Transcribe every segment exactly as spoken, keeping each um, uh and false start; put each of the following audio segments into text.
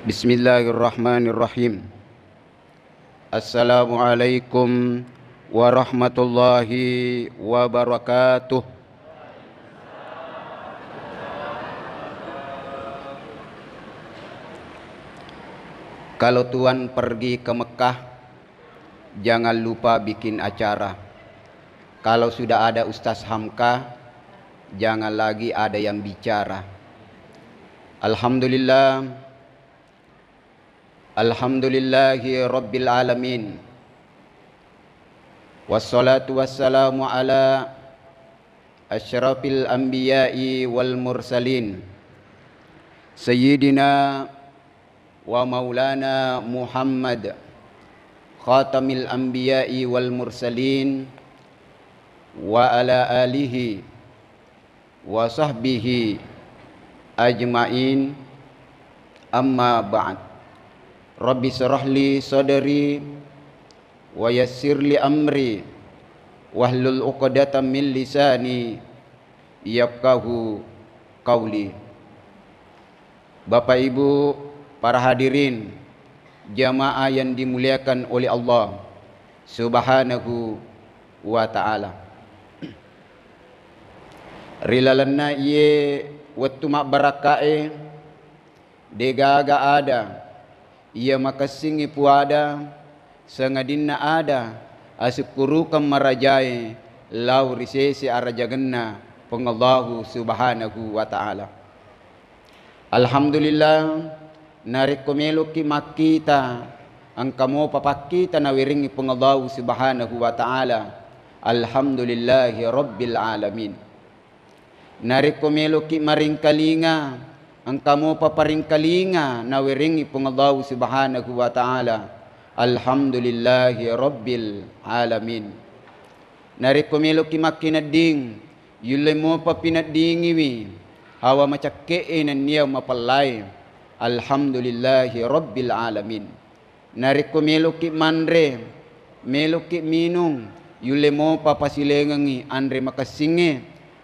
Bismillahirrahmanirrahim. Assalamualaikum warahmatullahi wabarakatuh. Kalau tuan pergi ke Mekah, jangan lupa bikin acara. Kalau sudah ada Ustaz Hamka, jangan lagi ada yang bicara. Alhamdulillah. Alhamdulillahi rabbil alamin. Wassalatu wassalamu ala asyrafil anbiya'i wal mursalin, Sayyidina wa maulana Muhammad, khatamil anbiya'i wal mursalin, wa ala alihi wa sahbihi ajma'in, amma ba'd. Rabbi syrah li sadri wa yassir li amri wahlul uqdatam min lisani yafqahu qauli. Bapak Ibu, para hadirin, jamaah yang dimuliakan oleh Allah Subhanahu wa Ta'ala. Ri lalenna iye wettu mabbarakkae, degaga ada iya makessingngi puada, sangadinna ada asukkurukeng marajae lao ri sese arajagenna Puang Allahu Subhanahu wa Ta'ala. Alhamdulillah, narekko meloki makkita, engka mopa pakkita nawerengngi Puang Allahu Subhanahu wa Ta'ala. Alhamdulillahi Rabbil Alamin. Narekko meloki maringkalinga, engka mopa paringkalinga nawerengngi Puang Allahu Subhanahu wa Ta'ala. Alhamdulillahi Rabbil Alamin. Narekko meloki makkinedding, yulle mopa pineddingiwi hawa macakke'e nennia mapellae. Alhamdulillahi Rabbil Alamin. Narekko meloki manre, meloki minung, yulle mopa pasilengengngi anre makessingnge,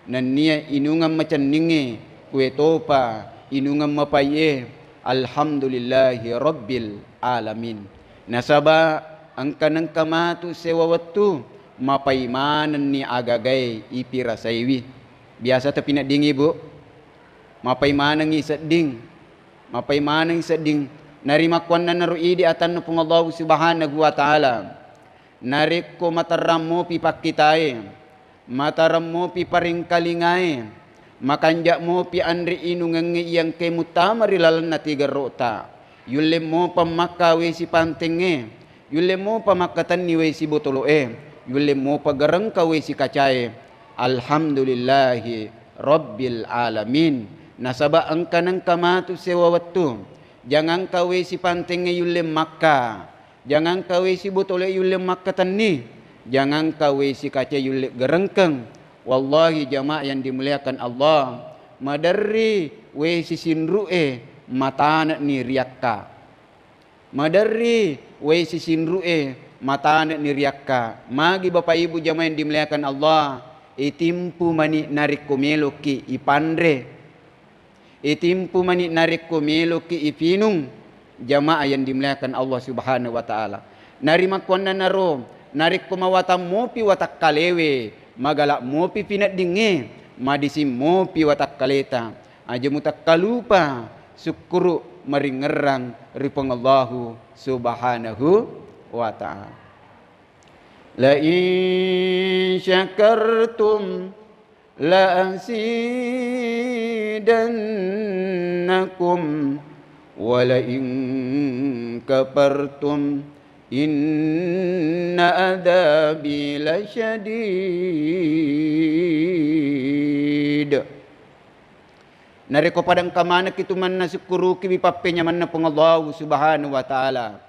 nennia inungeng macenningnge, kue topa inungeng mapai'e. Alhamdulillahi Rabbil Alamin. Nasaba engka nengka matu sewa wettu, mapai manenni agagae ipirasaiwi. Biasa tapineddingi, Bu? Mapai manengngi sedding. Mapai maneng sedding. Narimakkuannanaro idi atanna Puang Allahu Subhanahu wa Ta'ala. Narekko materrang mopi pakkitae, materrang mopi paringkalingae, makanja mopi anre inungengnge iyangke muttama ri lalenna tigerro'ta, yulle mopa makka wesi pantengnge, yulle mopa makkatenni wesi botolo'e, yulle mopa garengka wesi kacae. Alhamdulillahi Rabbil Alamin. Nasaba engka nengka matu sewa wettu. Jangangka wesi pantengnge yulle makka, jangangka wesi botolo'e yulle makkatenni, jangangka wesi kaca yulle gerengkeng. Wallahi jamaah yang dimuliakan Allah, maderri wesi sinru'e matane'ni riakka. Maderri wesi sinru'e matane'ni riakka. Magi Bapak Ibu jamaah yang dimuliakan Allah, itimpu mani narekko meloki ipanre. Itimpu mani narekko meloki ipinung, jamaah yang dimuliakan Allah Subhanahu wa Ta'ala. Narimakkuannanaro, narekko mawatang mopi watakkalewe, magala mopi pineddingnge, madising mopi watakkaleta, aja mutakkalupa sukkuru maringerrang ri Puang Allahu Subhanahu wa Ta'ala. La in syakartum la azidannakum wa la in kafartum inna adzabi lasyadid. Narekko pada engka manekki tu manna sukkurukiwi pappenyamenna Puang Allahu Subhanahu wa Ta'ala,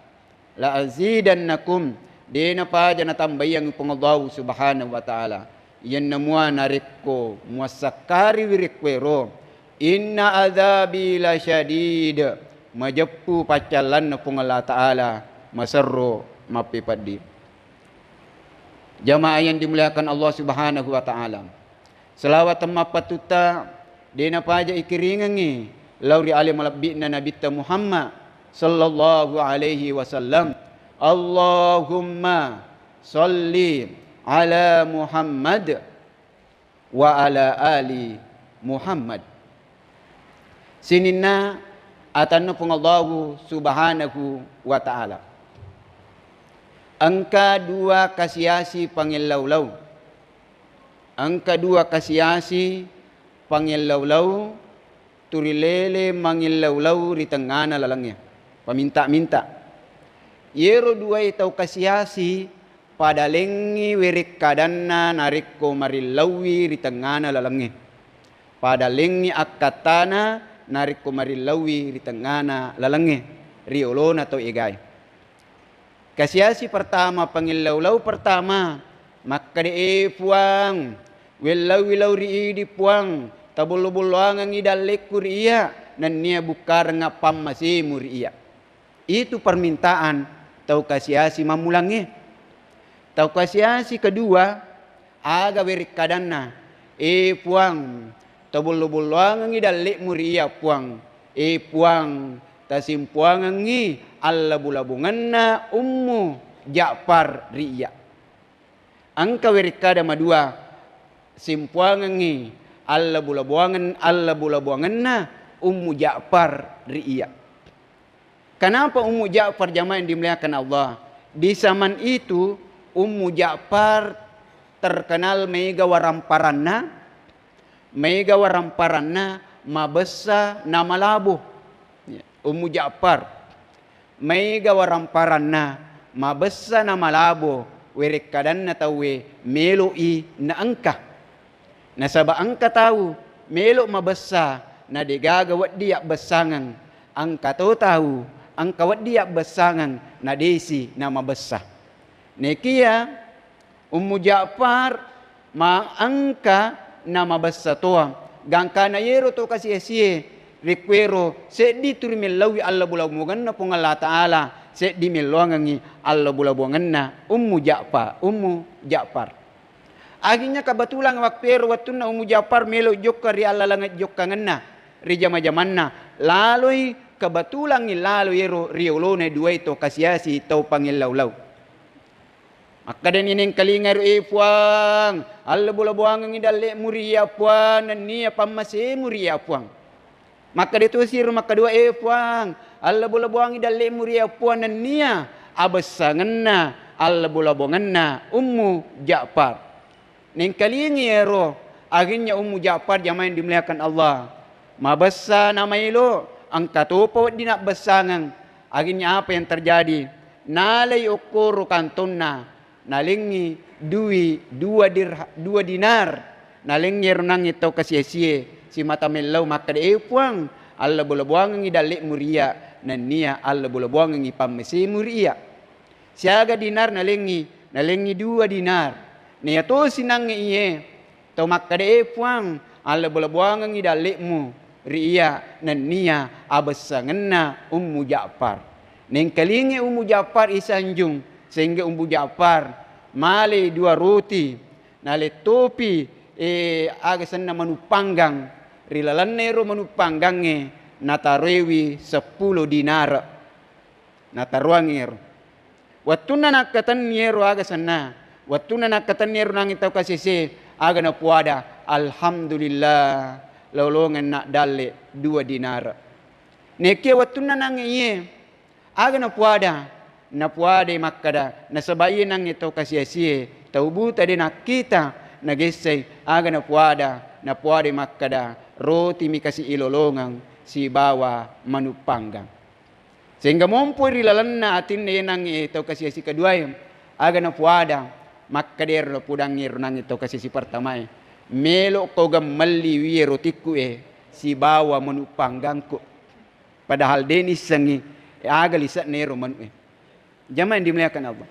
la azidannakum, de napaja natambaiyangngi Puang Allahu Subhanahu wa Ta'ala. Iyanna mua narekko muassakkariwi rekkuero, inna adzabi lasyadid, majeppu paccallanna Puang Allah Ta'ala, maserro mappepeddi. Jamaah yang dimuliakan Allah Subhanahu wa Ta'ala. Selawat temmappatutta de napaja ikiringengngi lao ri ale malebbi'na Nabitta Muhammad sallallahu alaihi wasallam, Allahumma salli ala Muhammad wa ala ali Muhammad. Sininna atanna Puang Allahu Subhanahu wa Ta'ala. Engka dua kasiasi pangellaulau. Engka dua kasiasi pangellaulau, turilele mangellaulau ri tengngana lalengnge. Paminta-minta. Yero duae tau kasiasi pada lengngi werekkadanna narekko marillauwi ri tengngana lalengnge. Pada lengngi akkattana narekko marillauwi ri tengngana lalengnge, ri olona tau egae. Kasiasi pertama, pangellaulau pertama, makkeda, "E Puang, wellauwi lao ri idi, Puang, tabollo-bolloangengngi dallekku ri iyya, nennia bukkarengnga pammasemu ri iyya." Itu permintaan tau kasiasi mammulangnge. Tau kasiasi kedua, aga werekkadanna, "E Puang, tabollo-bolloangengngi dallekmu ri iyya, Puang. E Puang, tasimpuangengngi allabo-labongenna Ummu Ja'far ri iyya." Engka werekkada madua, simpuangengngi allabo-laboangen-, allabo-laboangenna Ummu Ja'far ri iyya. Kenapa Ummu Ja'far, jamaah yang dimuliakan Allah? Di zaman itu, Ummu Ja'far terkenal maega waramparanna, maega waramparanna mabessa na malabo. Ya, Ummu Ja'far. Maega waramparanna mabessa na malabo, werekkadanna tauwe melo'i naengka. Nasaba engka tau melo mabessa na degaga wedding yabbessangeng, engka to tau engka wedding yabbessangeng na desi na mabessa. Nekia Ummu Ja'far ma engka na mabessa toa, gangkana yero to kasiasie, rekkuero seddi tu rimellauwi allabo-laboangenna Puang Allah Ta'ala, seddi melloangengngi allabo-laboangenna Ummu Ja'far, Ummu Ja'far. Akhirnya kebetulan waktu ero wettunna Ummu Ja'far melo jokka ri allalengeng jokkangenna, ri jama-jamanna, laloi kebetulangngi lalo ero ri olona duae to kasiasi tau pangellaulau. Makkedani nengkalinga ero, "E Puang, allabo-laboangengngi dalle'mu ri iyya, Puang, nennia pammasemu ri iyya, Puang." Makkeda tosi ero makkadua, "E Puang, allabo-laboangngi dalle'mu ri iyya, Puang, nennia abessangenna allabo-laboangenna Ummu Ja'far." Nengkalingi ero, akhirnya Ummu Ja'far, jamaah yang dimuliakan Allah, mabessa namaelo, engka topa wedding nabbessangeng. Akhirnya apa yang terjadi? Nalai okkoro kantonna, nalengngi dui-, dua dirha-, dua dinar. Nalengngi ero nangnge tau kasiasie, simata mellau makkeda, "E Puang, allabo-laboangengngi dalle'mu ri iyya, nennia allabo-laboangengngi pammesemu ri iyya." Siaga dinar nalengngi? Nalengngi dua dinar. Naiya tosi nangnge iye tau makkeda, "E Puang, allabo-laboangengngi dalle'mu ri iyya, nennia abessangenna Ummu Ja'far." Nengkalingi Ummu Ja'far isanjung, sehingga Ummu Ja'far malei dua roti, nalettopi, eh, aga senna manu panggang. Ri lalenna ero manu panggangnge nataroiwi seppulo dinar. Nataroangngi ero. Wettunna nakkatenni ero aga senna, wettunna nakkatenni ero nangnge tau kasese, aga napuada, "Alhamdulillah, lolongeng naddalle dua dinar." Nekia wettunna nangnge iye, aga napuada? Napuadai makkeda, nasaba iye nangnge tau kasiasie, tau buta de nakkita, nagessai, aga napuada? Napuadai makkeda, "Roti mi kasi ilolongeng sibawa manu panggang." Sehingga mompoi ri lalenna atinna iye nangnge tau kasiasi keduae, aga napuada? Makkeda ero napudangngi ero nangnge tau kasiasi pertamae, "Melokko gemmelli wie rotikku e sibawa manu panggangku." Padahal de nissengngi, eh, aga lise'na ero manu'e. Jamaah yang dimuliakan Allah.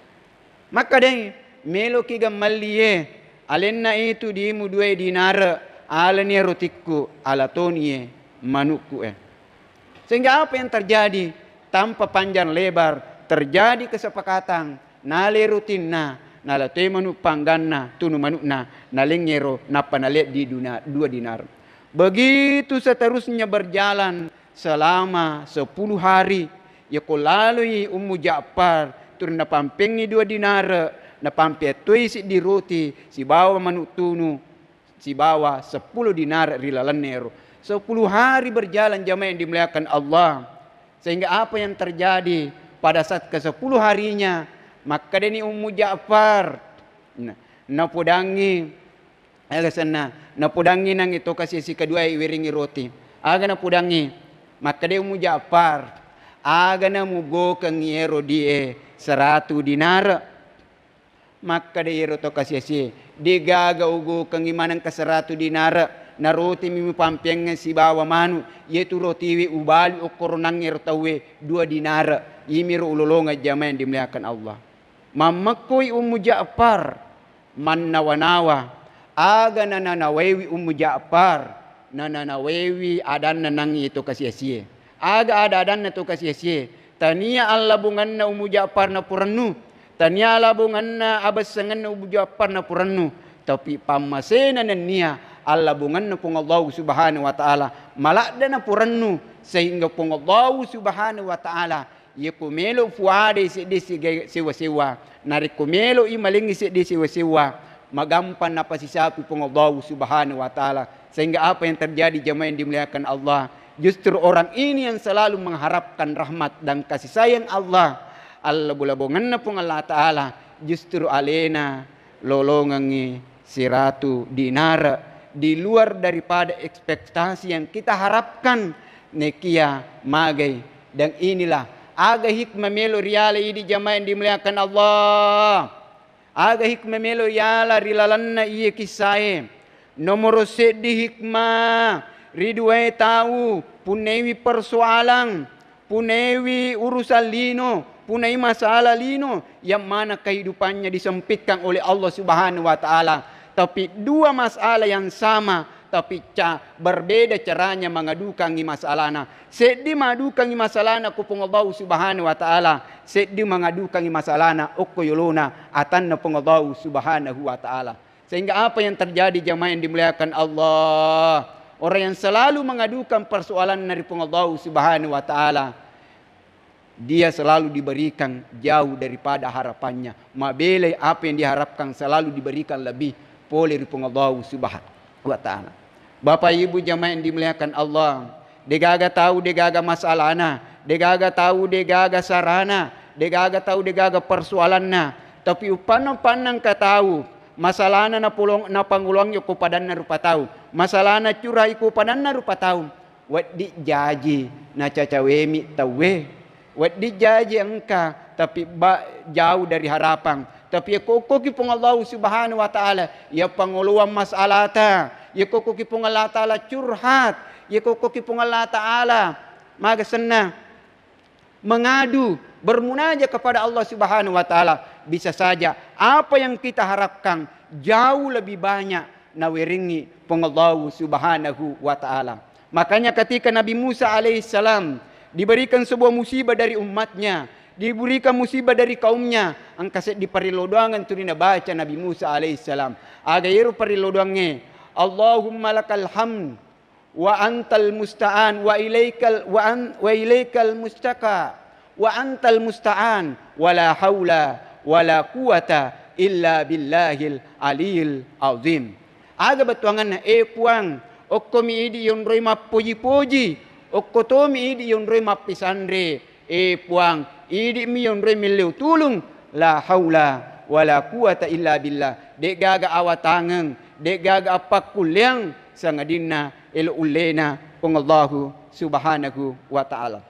Makkedai, "Meloki gemmellie, alenna itu dimu dua dinar, alani rotikku, ala tonie manukku e." Sehingga apa yang terjadi? Tanpa panjang lebar, terjadi kesepakatan, nale rotinna, nala toe manu pangganna, tunu manukna, nalengngero, nappa naleddi duna-, dua dinar. Begitu seterusnya berjalan, selama sepuluh hari, Yako laloi Ummu Ja'far, turun napampengngi dua dinare, napampeang toi siddi roti, sibawa manu tunu, sibawa seppulo dinare ri lalenna ero. Sepuluh hari berjalan, jamaah yang dimuliakan Allah. Sehingga apa yang terjadi pada saat kesepuluh harinya, makkedani Ummu Ja'far, na-, napodangngi, aga senna, napodangngi nangnge to kasi-asi kedua iweringngi roti. Aga napodangngi, makkeda Ummu Ja'far, aga namugokengngi ero die seratu dinare. Makkeda iyaro to kasi-asie, degaga ugokengngi maneng ka seratu dinare, narotimi mupampeangeng sibawa manu, iyatu rotiwe ubali okkoronangngero tauwe dua dinare, imiro ulolongeng jamaah yang dimuliakan Allah. Mammekkoi Ummu Ja'far, mannawa-nawa, aga nananawaiwi Ummu Ja'far, nananawaiwi adanna nangnge to kasi-asie. Aga ada-adanna to kasi-asie? Tania allabungenna Ummu Ja'far napurennu, tania allabungenna abessengenna Ummu Ja'far napurennu, tapi pammasena nennia allabungenna Puang Allahu Subhanahu wa Ta'ala, maladde napurennu, sehingga Puang Allahu Subhanahu wa Ta'ala, yako melo fuadai seddi siga-, sewa-sewa, narekko melo i malengngi seddi sewa-sewa, magampang napasisapi Puang Allahu Subhanahu wa Ta'ala. Sehingga apa yang terjadi, jamaah yang dimuliakan Allah? Justru orang ini yang selalu mengharapkan rahmat dan kasih sayang Allah, allabo-labongenna Puang Allah Ta'ala, justru alena lolongengngi siratu dinare di luar daripada ekspektasi yang kita harapkan, nekia magai. Dan inilah aga hikmah melo riala idi, jamaah yang dimuliakan Allah. Aga hikmah melo yala ri lalenna iye kissae? Nomoro seddi hikmah, ri duae tau punnaiwi persoalang, punnaiwi urusan lino, punnai masalah lino, yang mana kehidupannya disempitkan oleh Allah Subhanahu wa Ta'ala. Tapi dua masalah yang sama, tapi ca-, berbeda caranya mengadukangi masalahna. Seddi madukangi masalahna ko Puang Allahu Subhanahu wa Ta'ala, seddi mangadukangi masalahna okko yolona atanna Puang Allahu Subhanahu wa Ta'ala. Sehingga apa yang terjadi, jamaah yang dimuliakan Allah? Orang yang selalu mengadukan persoalanna ri Puang Allahu Subhanahu wa Ta'ala, dia selalu diberikan jauh daripada harapannya. Mabelai apa yang diharapkan selalu diberikan lebih pole ri Puang Allahu Subhanahu wa Ta'ala. Bapak Ibu jamaah yang dimuliakan Allah, degaga tau degaga masalahna, degaga tau degaga sarana, degaga tau degaga persoalanna, tapi uppanna-uppanna engka tau masalahna napolong-, napangoloangngi ko padanna rupa tau, masalahna curai ko padanna rupa tau. Wedding jaji nacacawemi tauwe, wedding jaji engka, tapi ba-, jauh dari harapan. Tapi yakokkoki Puang Allahu Subhanahu wa Ta'ala, ya pangoloang masalata, yakokkoki Puang Allah Ta'ala curhat, yakokkoki Puang Allah Ta'ala maga senna mengadu, bermunajat kepada Allah Subhanahu wa Ta'ala, bisa saja apa yang kita harapkan jauh lebih banyak nawerengngi Puang Allahu Subhanahu wa Ta'ala. Makanya ketika Nabi Musa alaihissalam diberikan sebuah musibah dari umatnya, diberikan musibah dari kaumnya, engka seddi parillodoangeng tuli nabaca Nabi Musa alaihissalam. Aga ero parillodoangnge, Allahumma lakal hamd wa antal musta'an wa ilaikal, wa an-, wa ilaikal mustaka wa antal musta'an wa la haula wa la quwata illa billahil aliyil azim. Aga bettuanganna, e Puang, okkomi idi yonroi mappoji-poji, okko tomi idi yonroi mappisanre. E Puang, idi'mi yonroi melleu tulung, la haula wala quwata illa billah. De'gaga awatangeng, de'gaga appakkulleang sangadinna elo ullena Puang Allahu Subhanahu wa Ta'ala.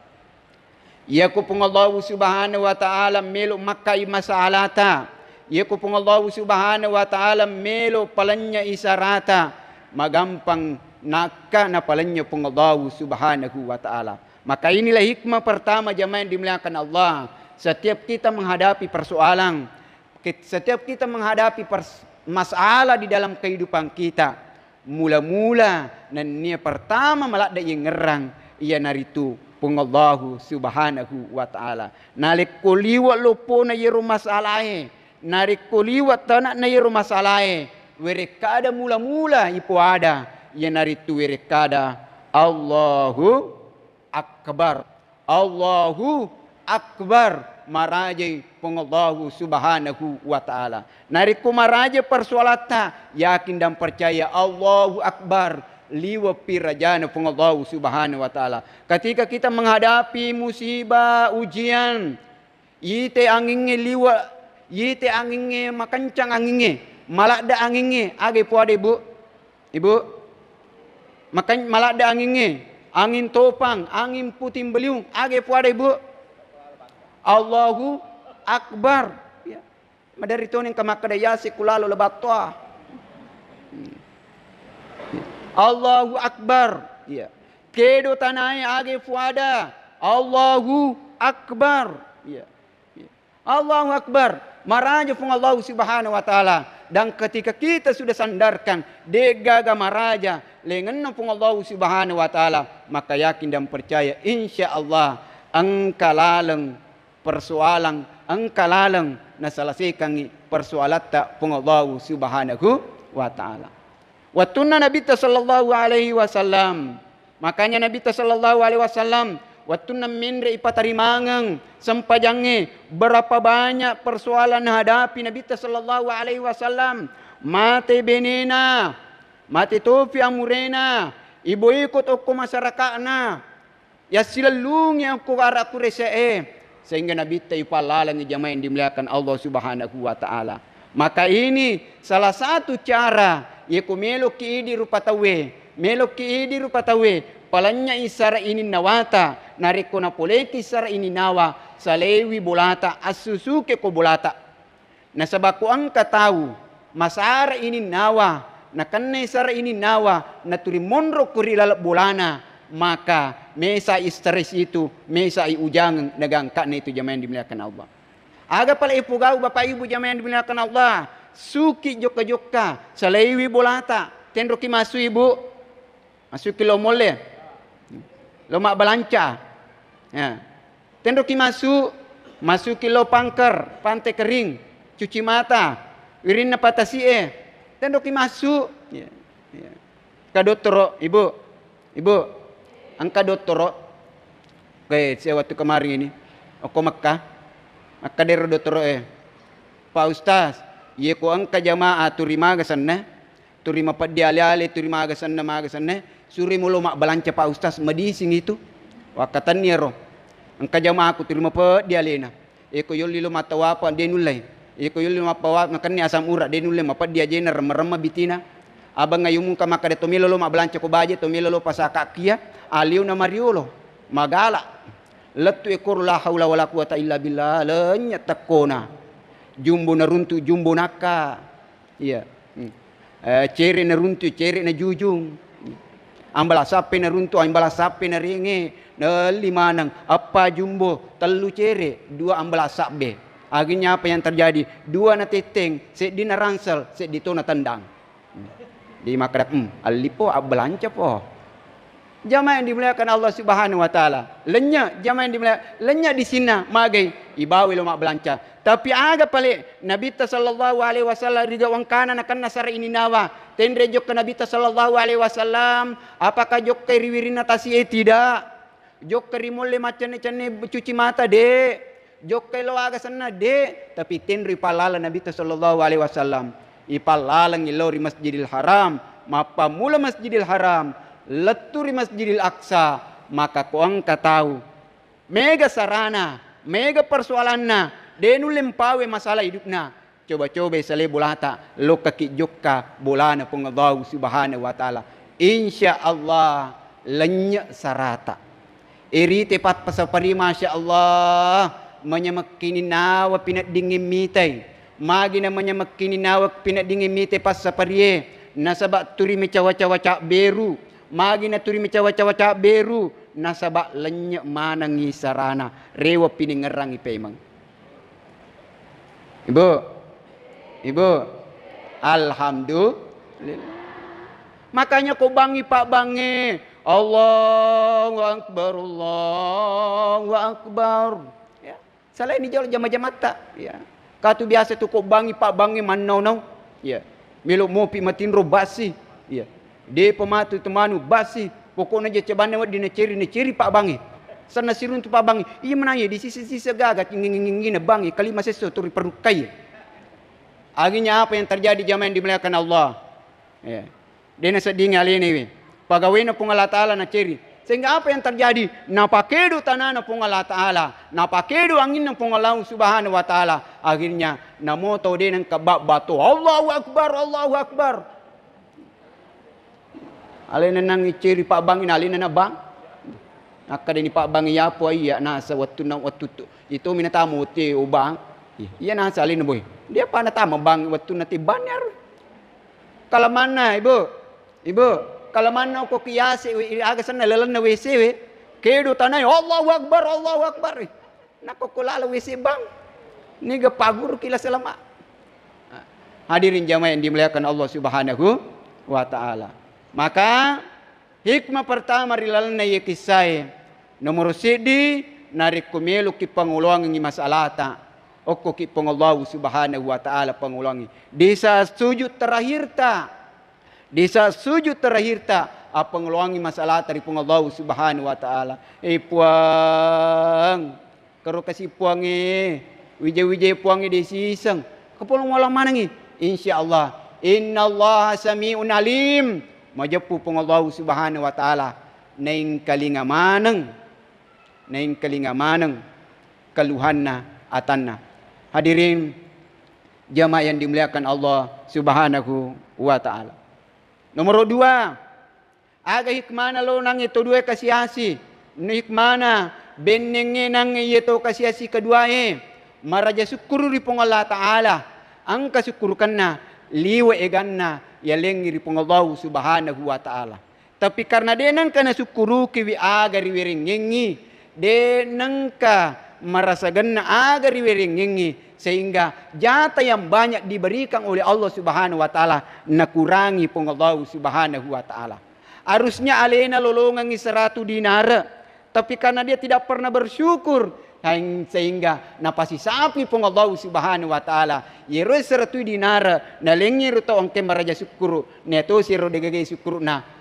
Iyako Puang Allahu Subhanahu wa Ta'ala melo makkai masalata, iyako Puang Allahu Subhanahu wa Ta'ala melo palennyai sarata, magampang nakka napalennye Puang Allahu Subhanahu wa Ta'ala. Maka inilah hikmah pertama, jamaah yang dimuliakan Allah. Setiap kita menghadapi persoalan, ke-, setiap kita menghadapi pers-, masalah di dalam kehidupan kita, mula-mula nennia pertama maladde yengngerang, iyanaritu Puang Allahu Subhanahu wa Ta'ala. Narekko liwe' loppona yero masalae, narekko liwe' tana'na yero masalae, werekkada mula-mula ipoada, iyanaritu werekkada Allahu Akbar. Allahu Akbar, marajai Puang Allahu Subhanahu wa Ta'ala. Narekko maraja persoalatta, yakin dan percaya Allahu Akbar, liwe'pi rajana Puang Allahu Subhanahu wa Ta'ala. Ketika kita menghadapi musibah, ujian, ite angingnge liwe', ite angingnge makencang angingnge, maladde angingnge, aga ipoada, Ibu? Ibu? Makan-, maladde angingnge, angin topang, angin puting beliung, aga ipoada, Ibu? Allahu Akbar. Ya. Maderri toni engka makkeda, "Yasi kulalo lebattoa." Hmm. Allahu Akbar. Iya. Kedo tanae, aga ipoada, Allahu Akbar. Iya. Iya. Allahu Akbar. Maraja Puang Allahu Subhanahu wa Ta'ala. Dan ketika kita sudah sandarkan, de'gaga maraja laingenna Puang Allahu Subhanahu wa Ta'ala, maka yakin dan percaya, insya Allah, engka laleng persoalan, engka laleng naselesaikangngi persoalatta Puang Allahu Subhanahu wa Ta'ala. Wettunna Nabitta sallallahu alaihi wasallam, makanya Nabitta sallallahu alaihi wasallam, wettunna menre ipatarimangeng sempajangnge, berapa banyak persoalan nahadapi Nabitta sallallahu alaihi wasallam. Mate benena, mate tofi amurena, iboikot okko masyarakatna, yassilellungi okko ara kurese'e, sehingga Nabitta ipallalengi, jamaah yang dimuliakan Allah Subhanahu wa Ta'ala. Maka ini salah satu cara, yeko meloki idi rupa tauwe, meloki idi rupa tauwe, palennyai sara ininnawata, narekko napoleki sara ininnawa, salewi bolata, assusuke ko bolata. Nasaba ko engka tau masara ininnawa, nakennai sara ininnawa, naturi monro ko ri laleng bolana, maka mesai stres itu, mesai ujangeng, nagangka'na itu, jamaah yang dimuliakan Allah. Aga pale ipogau, Bapak Ibu, jamaah yang dimuliakan Allah, suki jokka-jokka, salaiwi bolata, tenroki massu, Ibu? Masuki lo molle, lo mabbalanca. Ya. Tenroki massu, masuki lo pangker, pante kering, cuci mata, wirinna patasi'e. Tenroki massu. Ya. Ya. Ka dottoro, Ibu. Ibu, engka dottoro. Oke, saya waktu kemarin ini, okko Mekah. Mekah dero dottoro e. Pak Ustaz, ye ko engka jamaah turi maga senna, turi mapeddi ale-ale, turi maga senna, maga senna, suri mulo mabbalanca Pak Ustaz, madising itu. Wakkatenni ero. Engka jamaahku turi mapeddi alena. Eko yolli lo mattawapa, de nullei. Eko yolli lo mappawa-, makenni asam urat, de nulle mapeddi ajena, remma-remma bitina. Abang ayu mungka makkeda to melo lo mabbalanca ko baje, to melo lo pasaka kia, aliuna mariolo. Magala. Lettu ekoro la haula wala quwata illa billah, lenya tekkona. Jumbo naruntu, jumbo nakka. Iya. Hmm. Eh, cere naruntu, cere najujung. Ambala sappe naruntu, ambala sappe narenge, nelli maneng. Eppa jumbo, tellu cere, dua ambala sabbe. Akhirnya apa yang terjadi? Dua natetteng, seddi naransel, seddi to natendang. Hmm. Di makkeda, hmm, allipo, abbalanca po. Jamaah yang dimuliakan Allah Subhanahu wa Ta'ala. Lenya, jamaah yang dimuliakan, lenya di sinna, magai, ibawa lo mabbalanca. Tapi aga pale Nabitta sallallahu alaihi wasallam riga wangkana nakenna sara ininawa. Tenre jokka Nabitta sallallahu alaihi wasallam, apakah jokka ri wirinna tasi'e? Tidak. Jokka ri molle maccenne-cenne cuci mata? De. Jokkai lo aga senna? De. Tapi tenri pallala Nabitta sallallahu alaihi wasallam. Ipallalengi lao ri Masjidil Haram, mappammula Masjidil Haram, lettu ri Masjidil Aqsa, maka ko engka tau mega sarana, mega persoalanna, de nulle mpawe masalah idupna, coba-cobai salai bolata, lokkaki jokka bolana Puang Allahu Subhanahu wa Ta'ala. Insya Allah, lennye sarata. Irite pappasapari, masya Allah, manyamekkininnawa pineddingnge mitai. Magina manyamekkininnawa pineddingnge mitai passaparie, nasaba turi mecawa-cawa cabberu. Magina turi mecawa-cawa cabberu, nasaba lennye manengngi sarana. Rewa piningngerangngi pemeng. Ibu, Ibu, alhamdulillah. Makanya ko bangngi pabbangnge, Allahu Akbar, Allahu Akbar. Ya, salaini jolo jama-jamatta. Ya. Katu biasa tu ko bangngi pabbangnge mannau-nau. Ya. Melo mopi matinro basi. Ya. Depa matu temanu basi. Pokokna je cebanna wedding naceri, naceri pabbangnge. Senna siruntu pabbangi, iya menang iya di sisi-sisi gaga, ngingi-ngingina bangi, kalima sesso turi perukkai. Akhirnya apa yang terjadi, jamaah yang dimuliakan Allah? Ya. Dena seddingi alena iwe. Pagawaina Puang Allah Ta'ala naceri. Sehingga apa yang terjadi? Napakedo tanana Puang Allah Ta'ala, napakedo anginna Puang Allah Subhanahu wa Ta'ala. Akhirnya namoto dena engka babbato, Allahu Akbar, Allahu Akbar. Alena nang iceri pabbangi, na alena na bang. Akkadani pabbangi, yapo iya nasa wettunna, wettu tu. Itu minatama wettu ubang. Iya nasa alena boy. Dia pa natama bang wettunna tibbanni aru. Kalamanna, Ibu. Ibu, kalamanna okko kiase, wi-, aga senna lalenna W C we. Kedo tanai, Allahu Akbar, Allahu Akbar. Nakko ko lalo W C bang. Niga paguru kila selama. Hadirin jamaah yang dimuliakan Allah Subhanahu wa Ta'ala. Maka, hikmah pertama ri lalenna iye kissae, nomoro siddi, narekko meloki pangoloangengngi masalata, okkoki Puang Allahu Subhanahu wa Ta'ala pangoloangngi. Di saat sujud terakhirta, di saat sujud terakhirta, appangoloangngi masalata ri Puang Allahu Subhanahu wa Ta'ala. Eh, Puang, Karo kasi Puangnge, wija-wijai Puangnge de siseng. Kapolong wala manengngi. Insya Allah. Innallaha sami'un alim. Majeppu Puang Allahu Subhanahu wa Ta'ala. Naingkalinga maneng. Naingkalinga maneng keluhanna atanna. Hadirin jamaah yang dimuliakan Allah Subhanahu wa Ta'ala. Nomor dua, aga hikmana lo nangnge to duae kasiasi? Nu hikmana bennengnge nangnge iye to kasiasi keduae, maraja sukkuru ri Puang Allah Ta'ala, engka sukkurukenna liwe eganna yalengngi ri Puang Allahu Subhanahu wa Ta'ala. Tapi karena de nengka nasukkurukiwi aga riwerengngengngi, de nengka marasagenna aga riwerengngengngi, sehingga jatah yang banyak diberikan oleh Allah Subhanahu wa Ta'ala nakurangi Puang Allahu Subhanahu wa Ta'ala. Harusnya alena lolongengngi seratu dinara, tapi karena dia tidak pernah bersyukur, sehingga napasisapi Puang Allahu Subhanahu wa Ta'ala. Yero seratu dinara nalengngi ro tau engke maraja sukkuru, natosi ro degaga sukkuruna.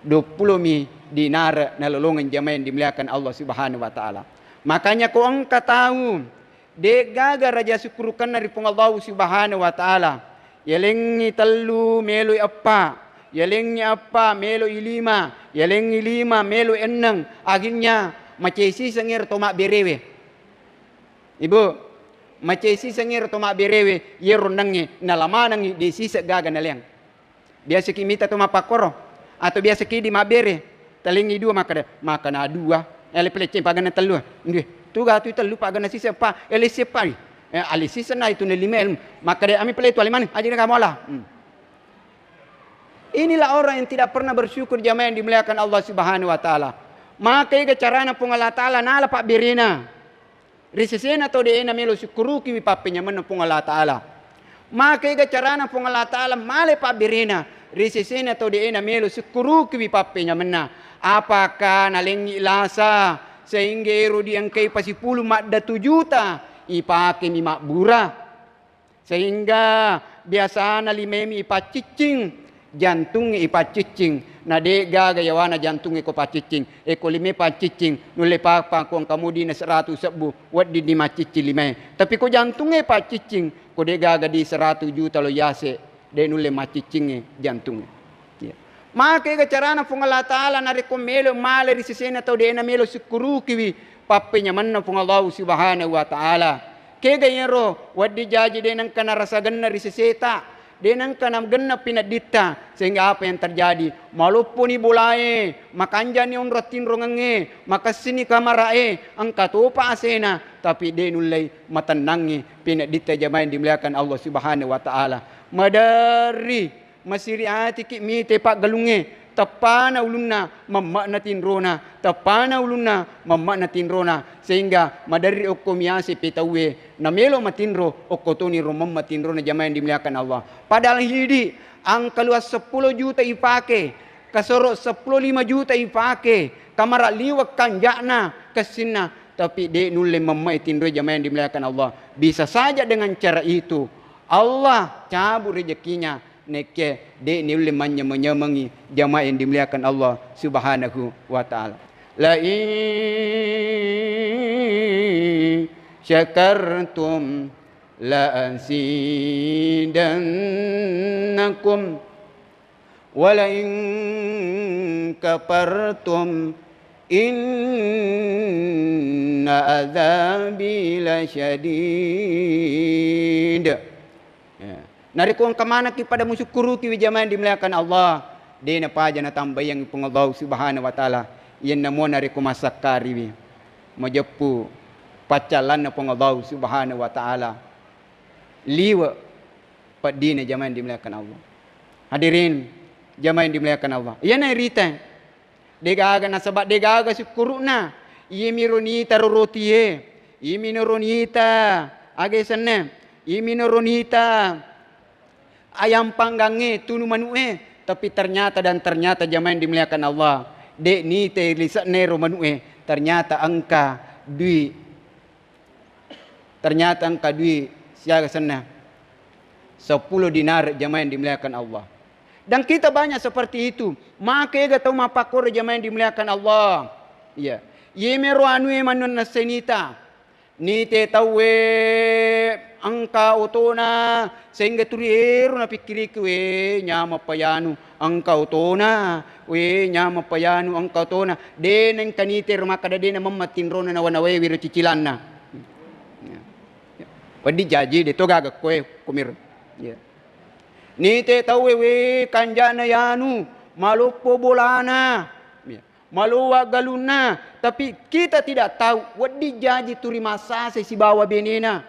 Duappulo mi dinara nalolongeng, jamaah yang dimuliakan Allah Subhanahu wa Ta'ala. Makanya ko engka tau de'gaga raja sukkurukenna ri Puang Allahu Subhanahu wa Ta'ala, yalengngi tellu meloi eppa, yalengngi eppa meloi lima, yalengngi lima meloi enneng, akhirnya macai siseng ero to mabberewe. Ibu, macai siseng ero to mabberewe, yero ennengnge nalamanengngi de siseng gaga naleang. Biasaki mita to mappakkoro, atau biasaki di mabbere, talengngi dua makkeda, makkana dua, ele pelecceng paganna tellu. Nduwe, tu gatu tellu paganna siseng pa, ele seppa. Eh, ale siseng na itu ne lima ilmu. Makkeda ami pele tu ale maneng, aja kamu ala. Hmm. Inilah orang yang tidak pernah bersyukur, jamaah yang dimuliakan Allah Subhanahu wa Ta'ala. Maka ega carana Puang Allah Ta'ala nala pabberena. Ri sesena tau de'e namelo sukkurukiwi pappenyamenna Puang Allah Ta'ala. Maka ega carana Puang Allah Ta'ala male pabberena ri sesena tau de'e namelo sukkurukiwi pappenyamenna. Apakah nalengngi lasa sehingga ero diengkai pasipulung maddatu juta ipakemi mabbura? Sehingga biasana limemi ipacciccing, jantungnge ipacciccing, na de gaga yawana jantungnge ko pacciccing. E ko lime pacciccing, nulle papa ko engka mudina seratu sebbu, wedding ni macciccing limae. Tapi ko jantungnge pacciccing, ko de gaga di seratu juta lo yase, de nulle macciccingnge jantungnge. Iya. Maka ega carana Puang Allah Ta'ala narekko melo male ri sesena tau de'e namelo sukkurukiwi pappenyamenna Puang Allahu Subhanahu wa Ta'ala. Kega iyaro wedding jaji de nengka narasagenna ri seseta, de nengka nagenna pinedditta, sehingga apa yang terjadi? Malopponi bolae, makanjani onrong tinrongengnge, makessini kamarae, engka topa asena, tapi de nullei matennangngi pinedditta, jamaah yang dimuliakan Allah Subhanahu wa Ta'ala. Maderri Masiri atiki mite paggalungnge, teppana ulunna, memme'na tinrona, teppana ulunna, memme'na tinrona, sehingga maderri okko miase petauwe, namelo matinro, okko toni ro memme tinrona, jamaah yang dimuliakan Allah. Padahal hidi, angka luas seppulo juta ipake, kasoro seppulo lima juta ipake, kamara liwek kanja'na, kessinna, tapi de nulle memme'i tinroe, jamaah yang dimuliakan Allah. Bisa saja dengan cara itu, Allah cabut rezekinya, nekke de niulle manyameng-nyamengi, jamaah yang dimuliakan Allah Subhanahu wa Ta'ala. لئن شكرتم لأزيدنكم ولئن كفرتم إن عذابي لشديد. Ya. Narekko engka manekki pada musukkuruki wi jamaah yang dimuliakan Allah, de napaja natambaiangngi Puang Allah Subhanahu wa Ta'ala. Iyanna mua narekko massakkariwi, majeppu paccallanna Puang Allah Subhanahu wa Ta'ala. Liwe' peddina jamaah yang dimuliakan Allah. Hadirin jamaah yang dimuliakan Allah. Iyana rita. Degaga nasaba degaga sukkuru'na. Iyamiro nita ro rotie. Iyamiro nita aga senna. Iyamiro nita ayam panggangnge, tunu manu'e. Tapi ternyata dan ternyata jamaah yang dimuliakan Allah, de' nita lise'na ro manu'e. Ternyata engka dui Ternyata engka dui siaga senna seppulo dinar, jamaah yang dimuliakan Allah. Dan kita banyak seperti itu. Maka ega tau mappakkoro, jamaah yang dimuliakan Allah. Iya. Iyemiro anue manenna senita. Nite tauwe engka otona sehingga turi ero napikkiriki, we, nyamappa yanu. Engka otona, we, nyamappa yanu, engka otona. De nengka nite ro makkada de namemma tinrona nawa-nawai wiro cicilanna. Ya. Wedding jaji de to gaga koe kumiro. Ya. Nite tauwe, we, kanjana yanu, maloppo bolana. Ya. Malowa galunna, tapi kita tidak tahu wedding jaji turi massasa sibawa benena.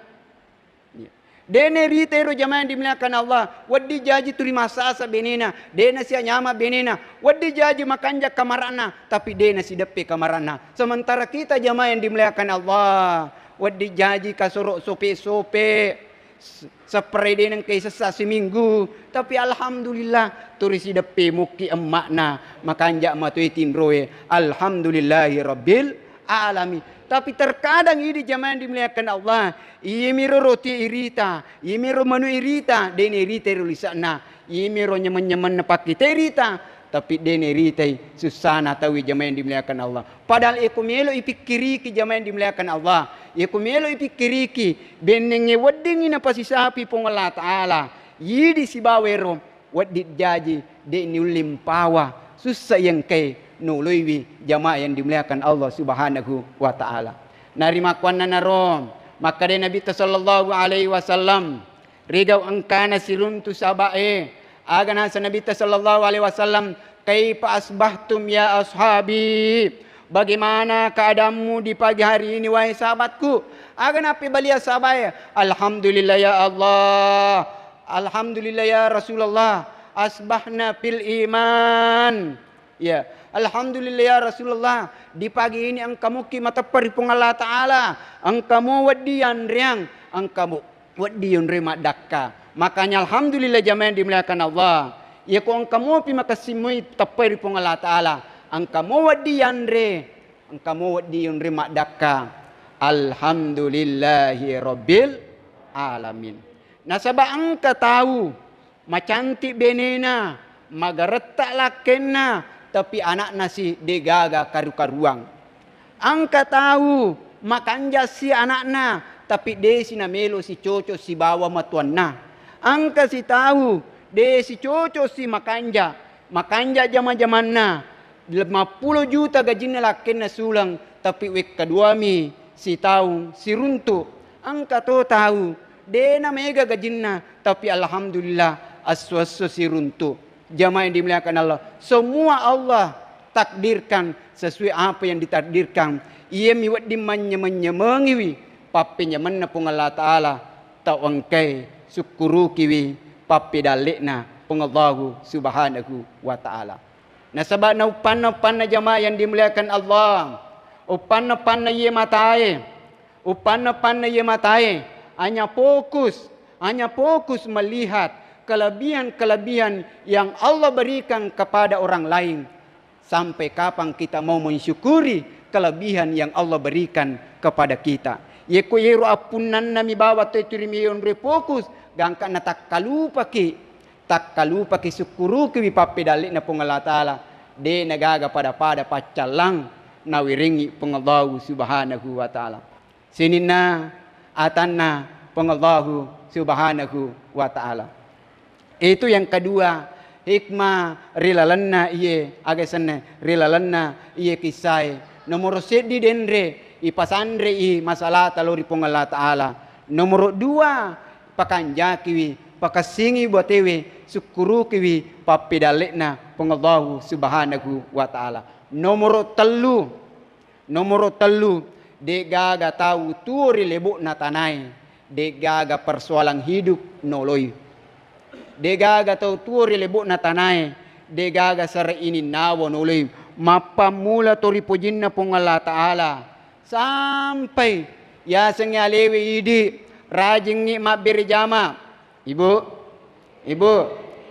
Iya. De nairita ero jamaah yang dimuliakan Allah, wedding jaji turi massasa benena, de nasianyama benena, wedding jaji makanja kamarana, tapi de nasideppe kamarana. Sementara kita jamaah yang dimuliakan Allah, wedding jaji kasoro sope-sope, s-, spray de nengkai sessa siminggu, tapi alhamdulillah turi sideppe mukki emma'na, makanja matoi tinroe, alhamdulillahi rabbil alamin. Tapi terkadang idi jamaah yang dimuliakan Allah, iyemiro roti irita, iyemiro manu irita, de nairita ero lise'na, iyemiro nyameng-nyamenna pakkita irita, tapi de nairitai sussana tauwe jamaah yang dimuliakan Allah. Padahal eko melo ipikkiriki jamaah yang dimuliakan Allah, eko melo ipikkiriki bennengnge weddingngi napasisapi Puang Allah Ta'ala, idi sibawa ero wedding jaji, de niulling pawa sussa iyengkae noloiwi jamaah yang dimuliakan Allah Subhanahu wa Ta'ala. Narimakkuannanaro makkeda Nabitta sallallahu alaihi wasallam, rigau engkana siruntu sahaba'e, aga nasa Nabitta sallallahu alaihi wasallam, "Kaifa asbahtum ya ashabi?" Bagaimana keadaanmu di pagi hari ini, wahai sahabatku? Aga nappebalia sahabae, "Alhamdulillah ya Allah, alhamdulillah ya Rasulullah, asbahna fil iman." Ya, alhamdulillah ya Rasulullah, di pagi ini engka mukki mateppa ri Puang Allah Ta'ala, engka mo wedding yanreang, engka mo wedding yonroi maddakka. Makanya alhamdulillah jamaah yang dimuliakan Allah, iyako engka mopi makessing moi teppai ri Puang Allah Ta'ala, engka mo wedding yanre, engka mo wedding yonroi maddakka. Alhamdulillahi rabbil alamin. Nasaba engka tau macantik benena, magaretta lakkenna, tapi anakna si degaga karu-karuang. Engka tau makanja si anakna, tapi de si namelo sicoco sibawa matuanna. Engka si tau de sicoco si makanja, makanja jama-jamanna, lima puluh juta gajinna lakkenna suleng, tapi wekka duami sitaung siruntu. Engka to tau de namega gajinna, tapi alhamdulillah esso-esso siruntu. Jamaah yang dimuliakan Allah, semua Allah takdirkan sesuai apa yang ditakdirkan. Iyami wedding manyameng-nyamengiwi pappenyamenna Puang Allah Ta'ala, tau engkai sukkurukiwi pappedalle'na Puang Allahu Subhanahu wa Ta'ala. Nasaba nauppanna-uppanna jamaah yang dimuliakan Allah, uppanna-uppanna iye matae, uppanna-uppanna iye matae, hanya fokus, hanya fokus melihat kelebihan-kelebihan yang Allah berikan kepada orang lain. Sampai kapan kita mau mensyukuri kelebihan yang Allah berikan kepada kita? Yeko yero appunnanna mi bawang toi turi mi yonroi fokus, gangka natakkalupaki, takkalupaki sukkurukiwi pappedalle'na Puang Allah Ta'ala, de nagaga pada-pada paccallang, nawerengngi Puang Allahu Subhanahu wa Ta'ala. Sininna atanna Puang Allahu Subhanahu wa Ta'ala. Itu yang kedua, hikmah ri lalenna iye, aga senna, ri lalenna iye kissae. Nomoro seddi denre, ipasanrei masalata lao ri Puang Allah Ta'ala. Nomoro dua, pakanjakiwi, pakessingi botewe, sukkurukiwi pappedalle'na Puang Allahu Subhanahu wa Ta'ala. Nomoro tellu, Nomoro tellu, de'gaga tau tuo ri lebo'na tanae, de'gaga persoalan hidup noloi. De'gaga tau tuo ri lebo'na tanae, de'gaga sara ininnawa noloi. Mappammula to ri pojinna Puang Allah Ta'ala, sampai yasengnge alewe idi, rajingngi mabbere jama. Ibu, Ibu,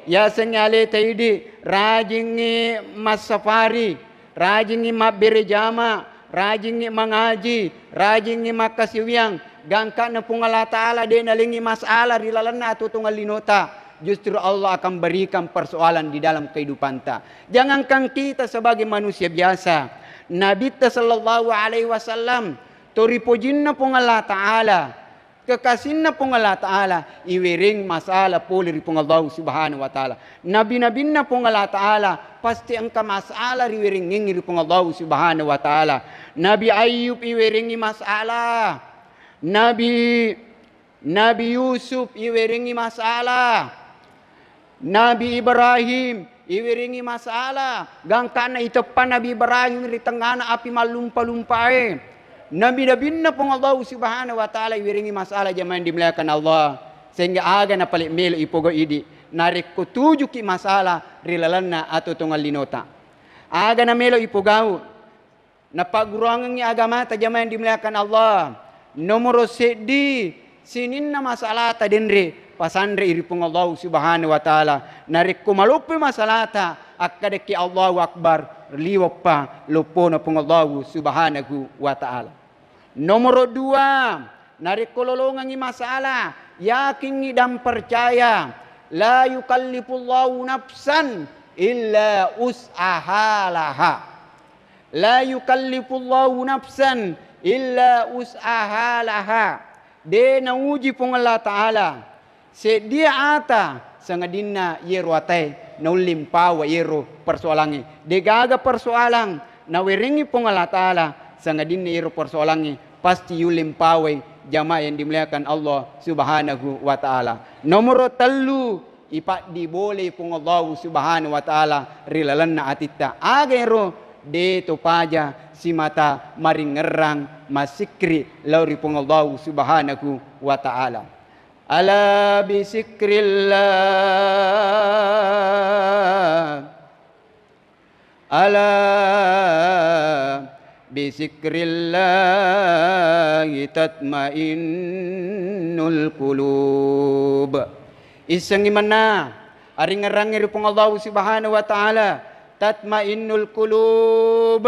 yasengnge aleta idi, rajingngi massafari, rajingngi mabbere jama, rajingngi mangaji, rajingngi makkasiwiang, gangka'na Puang Allah Ta'ala de' nalengngi masalah ri lalenna atuo-tuongeng linota, justru Allah akan berikan persoalan di dalam kehidupanta. Jangankan kita sebagai manusia biasa, Nabitta sallallahu alaihi wasallam, to ri pojinna Puang Allah Ta'ala, kekasinna Puang Allah Ta'ala, iwereng masalah pole ri Puang Allahu Subhanahu wa Ta'ala. Nabi-nabinna Puang Allah Ta'ala pasti engka masalah riwerengngengngi ri Puang Allahu Subhanahu wa Ta'ala. Nabi Ayub iwerengngi masalah. Nabi, Nabi Yusuf iwerengngi masalah. Nabi Ibrahim iwiringi masalah, gangkanna iteppa Nabi Ibrahim ri tengngana api mallumpa-lumpae. Nabi-nabinna Puang Allahu Subhanahu wa Ta'ala iwiringi masalah, jamaah yang dimuliakan Allah, sehingga aga napale melo ipogau idi narekko tujuki masalah ri lalenna atuo-tuongeng linota. Aga namelo ipogau? Napagguruangengngi agamata, jamaah yang dimuliakan Allah. Nomoro seddi, sininna masalata denre, pasanrei ri Puang Allahu Subhanahu wa Ta'ala. Narekko maloppoi masalata, akkadaki Allahu Akbar, liweppa loppona Puang Allahu Subhanahu wa Ta'ala. Nomoro dua, narekko lolongengngi masalah, yakingngi dan percaya, la yukallifullahu nafsan illa us'aha laha. La yukallifullahu nafsan illa us'aha laha. De nauji Puang Allah Ta'ala seddi ata sangadinna yero atae naulle mpawa yero persoalangnge. Degaga persoalang nawerengngi Puang Allah Ta'ala sangadinna yero persoalangnge pasti yulle mpawai, jamaah yang dimuliakan Allah Subhanahu wa Ta'ala. Nomoro tellu, ipaddi bolei Puang Allahu Subhanahu wa Ta'ala ri lalenna atitta. Aga ero? De to paja simata maringngerang massikkiri lao ri Puang Allahu Subhanahu wa Ta'ala. Ala bisikrillah. Ala bisikrillahi tatmainnul qulub. Issengngi manna aringngerangnge ri Puang Allahu Subhanahu wa Ta'ala, tatmainnul qulub,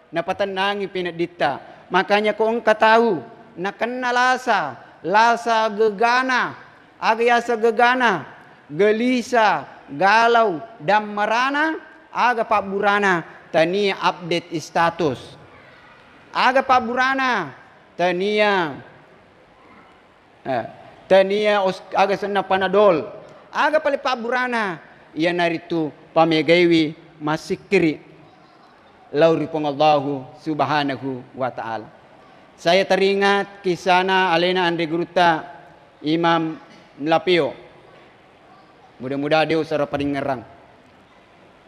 napatennangi penedditta. Makanya ko engka tau nakenna lasa, lasa gegana, aga yaseng gegana, gelisa, galau, dammarana, aga pabburana? Tania update status. Aga pabburana? Tania, eh, tania os-, aga senna Panadol. Aga pale pabburana? Iyanaritu pamegaiwi massikkiri lao ri Puang Allahu Subhanahu wa Ta'ala. Saya teringat kisana alena anre gurutta Imam Lapeo. Mudah-mudahan de usara paringngerang.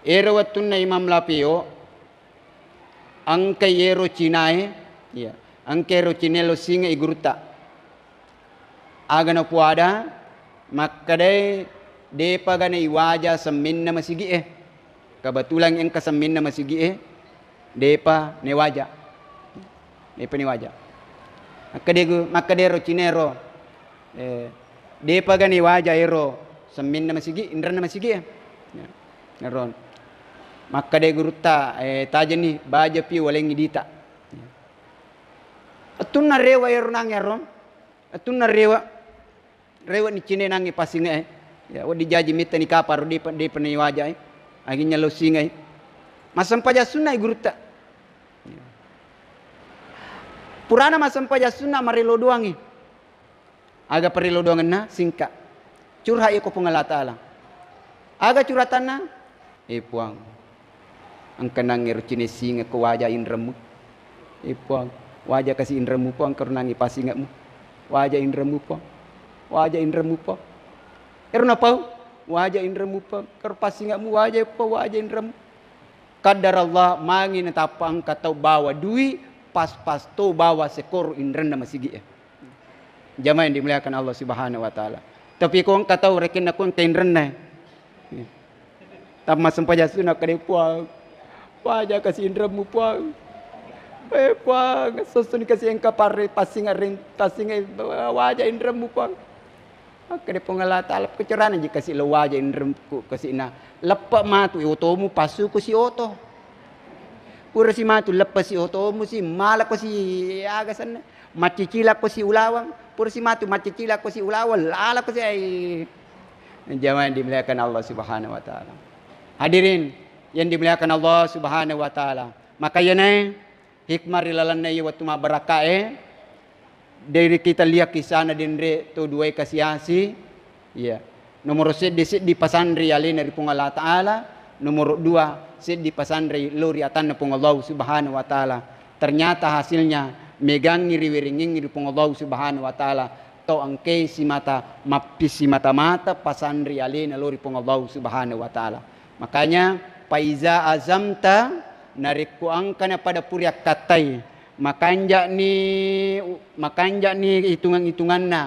Ero wettunna Imam Lapeo engkai ero Cinae, iya, engkai ero Cinae lo singa i gurutta. Aga napuada, makkedai, depa gana iwaja semminna masigi'e. Kebetulan engka semminna masigi'e, depa newaja. Depa newaja. Makkede gu-, makkede ro Cinero, eh, depa gana iwaja ero semminna masigi, inrenna masigi'e. Ya. Ero. Makkede gurutta, eh, tajani baja pi walengngi dita. Ya. Ettunna rewa ero nang ero. Ettunna rewa. Rewe'ni Cine nangnge passinge'e. Ya, wedding jaji mittani kapang ro, depa, depa naiwajai. Akhirnya lo singai. Massempajang sunnai gurutta. Ya. Purana massempajang sunna, marillo doangngi. Aga parillo doangenna? Singka. Curhat iko Puang Allah Ta'ala. Aga curhatanna? Eh Puang, engka nangngero cinessingekko waja inremmu. Eh Puang, waja kasi inremmu Puang, karunangi pasingekmu. Waja inremmu Puang. Waja inremmu Puang. Ero napau, waja inremmu Puang, karo pasingekmu waja Puang, waja inremmu. Qaddarallah, mangi natappa engka tau bawa dui, pas-pas to bawa sekoro inrenna masigi'e. Jamaah yang dimuliakan Allah Subhanahu wa Ta'ala. Tapi ko engka tau rekenna ko engka inrenna. Tamma sempajang sunna kade Puang. Waja kasi inremmu Puang. Eh Puang, sosoni kasi engka parre passinga ren-, passinga waja inremmu Puang. Makkeda Puang Allah Ta'ala, kecerana ji kasi lo waja inremku kasina. Leppe matu otomu passu ko si oto. Pura si matu leppe si otomu si, mala ko si aga senna. Maccicila ko si ulawang, pura si matu maccicila ko si ulawang, lala ko si ai. Jamaah yang dimuliakan Allah Subhanahu wa Ta'ala. Hadirin yang dimuliakan Allah Subhanahu wa Ta'ala. Maka iyanae hikmah ri lalenna iya wettu mabbarakkae, dari kita lihat kisahna denre to duae kasi-asi. Iya. Nomoro seddi, seddi pasanri alena ri Puang Allah Ta'ala. Nomoro dua, seddi pasanri lo ri atanna Puang Allah Subhanahu wa Ta'ala. Ternyata hasilnya megangngi riwerengengngi ri Puang Allah Subhanahu wa Ta'ala. To engke simata, mappi simata-mata pasanri alena lo ri Puang Allah Subhanahu wa Ta'ala. Makanya, faiza azamta, narekko engkana pada puri akkattai, makanja'ni, makanja'ni hitungan-hitunganna,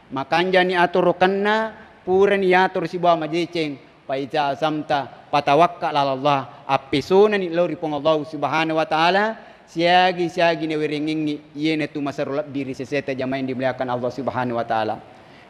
makanja'ni atorokenna, purani yatoro sibawa madeceng, faiza azamta, fatawakkal ala Allah, appesonani lao ri Puang Allah Subhanahu wa Ta'ala, siagi-siagi nawerengengngi, iyanatu masero lebbi ri seseta jamaah yang dimuliakan Allah Subhanahu wa Ta'ala.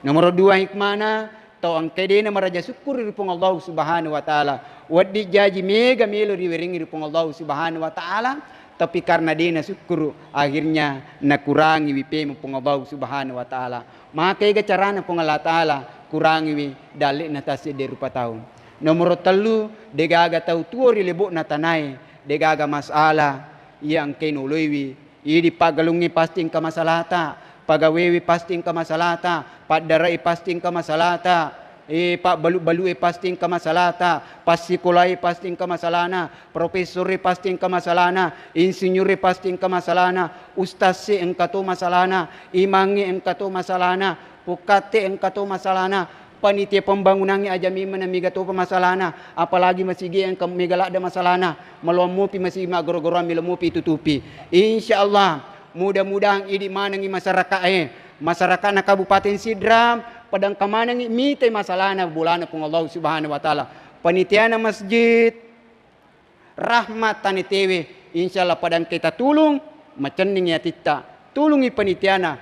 Nomoro dua hikmana, tau engkae de'na maraja sukkuru ri Puang Allah Subhanahu wa Ta'ala. Wedding jaji mega melo riwerengngi ri Puang Allah Subhanahu wa Ta'ala, tapi karena de'na sukkuru, akhirnya nakurangiwi pemeng Puang Allah Subhanahu wa Ta'ala. Maka ega carana Puang Allah Ta'ala kurangiwi dalle'na tassedde rupa tau. Nomoro tellu, degaga tau tuo ri lebo'na tanae, degaga masalah iya engkae noloiwi. Idi paggalungnge pasti engka masalata, pagawewe pasti engka masalata, paddarae pasti engka masalata, eh, pabbalu-balue pasti engka masalata, passikolae pasti engka masalana, professore pasti engka masalana, insinyure pasti engka masalana, ustasse engka to masalana, imangnge engka to masalana, pukkatte engka to masalana, panitia pembangunangnge aja memeng namiga topa masalana, apalagi masigi engka mega ladde masalana, maloang mopi masigi maggoro-goroang melo mopi tutupi. Insya Allah, mudah-mudahan idi manengi masyarakae, masyarakatna Kabupaten Sidrap, pada engka manengi mitai masalana bolana Puang Allah Subhanahu wa Ta'ala. Panitiana masjid, rahmat tanetewe, insya Allah pada engka tatulung, macenning atitta, tulungi panitiana.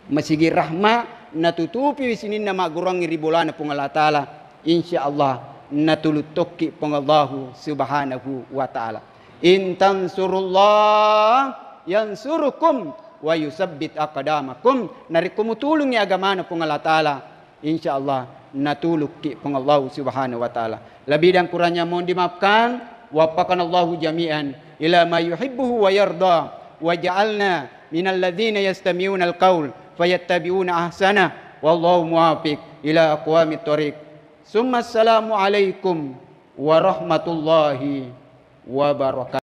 Masigi rahma natutupiwi sininna magguruangngi ri bolana Puang Allah Ta'ala, insya Allah natulung tokki Puang Allahu Subhanahu wa Ta'ala. In tansurullah yansurukum wa yusabbit aqdamakum. Narekko mutulungi agamana Puang Allah Ta'ala, insya Allah natulukki Puang Allah Subhanahu wa Ta'ala. Lebih dan kurangnya mohon dimaafkan. Waffaqanallahu jami'an ila ma yuhibbuhu wa yarda, wa ja'alna minal ladzina yastami'unal qaul fayattabi'una ahsana. Wallahu muwaffiq ila aqwamit thariq. Summa assalamu alaikum warahmatullahi wabarakatuh.